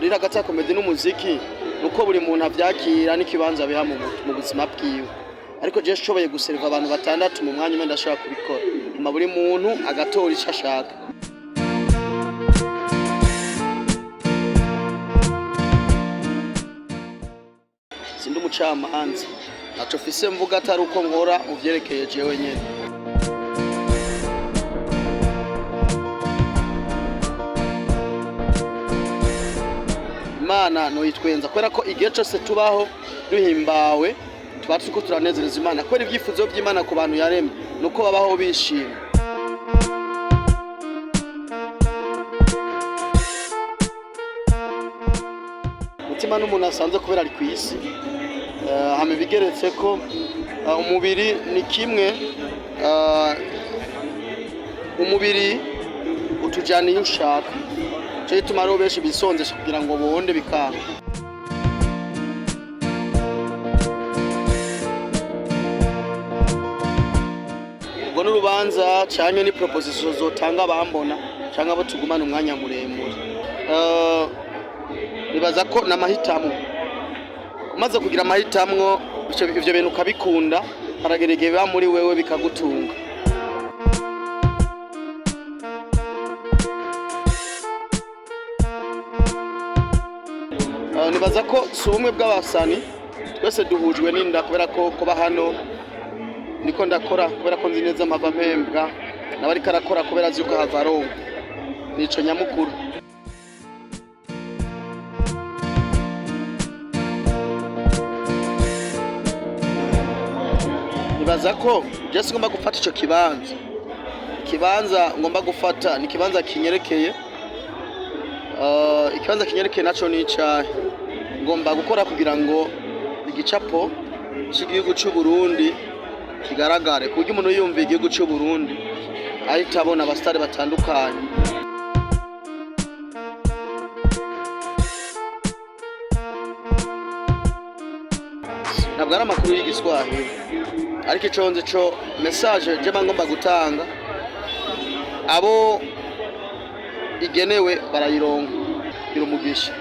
Riri hagati ya comédie n'umuziki nuko buri muntu avyakira n'ikibanza abiha mu buzima bwiwe. Ariko je nshoboye guseriva abantu batandatu mu mwanya umwe, ndashobora kubikora. Hama buri muntu agatora ico ashaka. Sindi umucamanza, ntaco mfise mvuga atari uko nkora mu vyerekeye jewe nyene. Imana noyitwenza kubera ko igihe cose tubaho duhimbawe, tuba turiko turanezereza Imana, kubera ivyifuzo vy'Imana ku bantu yaremye nuko babaho bishimye. Umutima n'umuntu asanzwe kubera ari kw'isi. Hama ibigeretse ko umubiri ni kimwe, umubiri utujana iyo ushaka. Nico gituma hariho benshi bisonzesha kugira ngo bonde, bikanga. Ubwo n'urubanza canke ni proposition zotanga abambona canke abo tugumana umwanya muremure. Nibaza ko n'amahitamwo. Umaze kugira amahitamwo, ivyo bintu ukabikunda, haragera igihe biba muri wewe bikagutunga. Nibaza ko si ubumwe bw'abasani, twese duhujwe n'inda, kubera ko kuba hano niko ndakora kubera ko nzi neza mpava mpembwa, nawe ariko arakora kubera azi yuko ahava aronka. Nico nyamukuru. Nibaza ko je singomba gufata ico kibanza. Ikibanza ngomba gufata ni ikibanza kinyerekeye. Ikibanza kinyerekeye naco ni icahe? Ngomba gukora kugira ngo igicapo c'igihugu c'u Burundi kigaragare, ku buryo umuntu yumva igihugu c'u Burundi ahita abona abasitari batandukanye. Ntabwo ari amakuru y'igiswahili, ariko ico nzi co message je mba ngomba gutanga, abo igenewe barayironka. Gira umugisha.